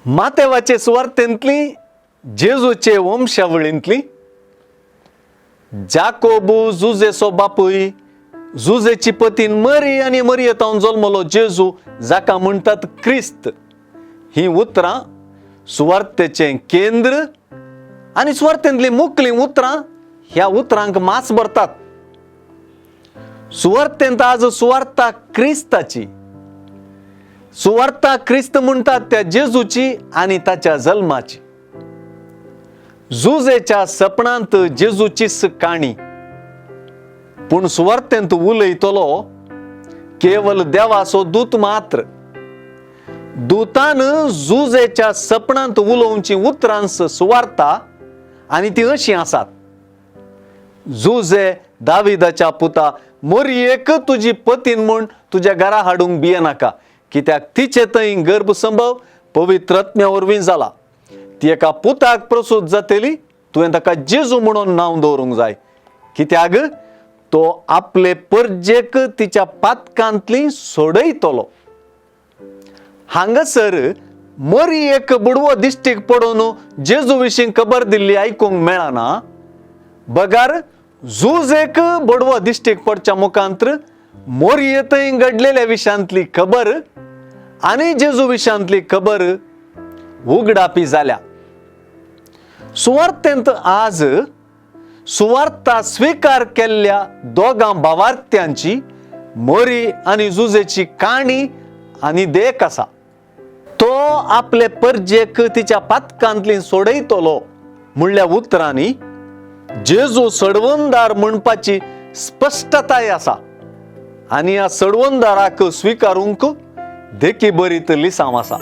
मातेवाचे सुवार्थेंतली जेजूचे वंशावळींतली जाकोबू जुजेचो बापूय, जुजेची पतीन मरी आनी मरयेतावन जल्मलो जेजू जाका म्हणटात क्रिस्त. ही उतरां सुवार्थेचें केंद्र आनी सुवार्थेंतलीं मुकलीं उतरां ह्या उतरांक मास भरतात. सुवार्थेंत आज सुवार्ता क्रिस्ताची, सुवार्ता क्रिस्त म्हणटात त्या जेजूची आनी ताच्या जल्माची. जुजेच्या सपनांत जेजूचीच काणी, पूण सुवार्थेंत उलयतलो केवल देवाचो दूत मात्र. दुतान जुजेच्या सपनांत उलोवची उतरांस सुवार्ता आनी ती अशीं आसात. जुजे दाविदाच्या पुता, मोरयेक तुजी पतीन म्हूण तुज्या घरा हाडूंक भियेनाका, कित्याक तिचे थंय गर्भसंभव पवित्र आत्म्या वरवीं जाला. ती एका पुताक प्रसूत जातली, तुवें ताका जेजू म्हणून नांव दवरूंक जाय, कित्याक तो आपले परजेक तिच्या पातकांतली सोडयतलो. हांगासर मरी एक बुडवो दिश्टीक पडून जेजू विशीं खबर दिल्ली आयकूंक मेळना, बगार झूज एक बडवो दिश्टीक पडच्या मुखांत्र मोरये थंय घडलेल्या विशयांतली खबर आनी जेजू विशयांतली खबर उगडापी जाल्या. सुवार्थेंत आज सुवार्ता स्विकार केल्ल्या दोगां भावार्थ्यांची मोरी आनी जुजेची काणी आनी देख आसा. तो आपले परजेक तिच्या पातकांतली सोडयतलो म्हणल्या उतरांनी जेजू सडवंदार म्हणपाची स्पश्टताय आसा आनी ह्या सडवंदाराक स्विकारूंक देखी बरीत लिसांव आसा.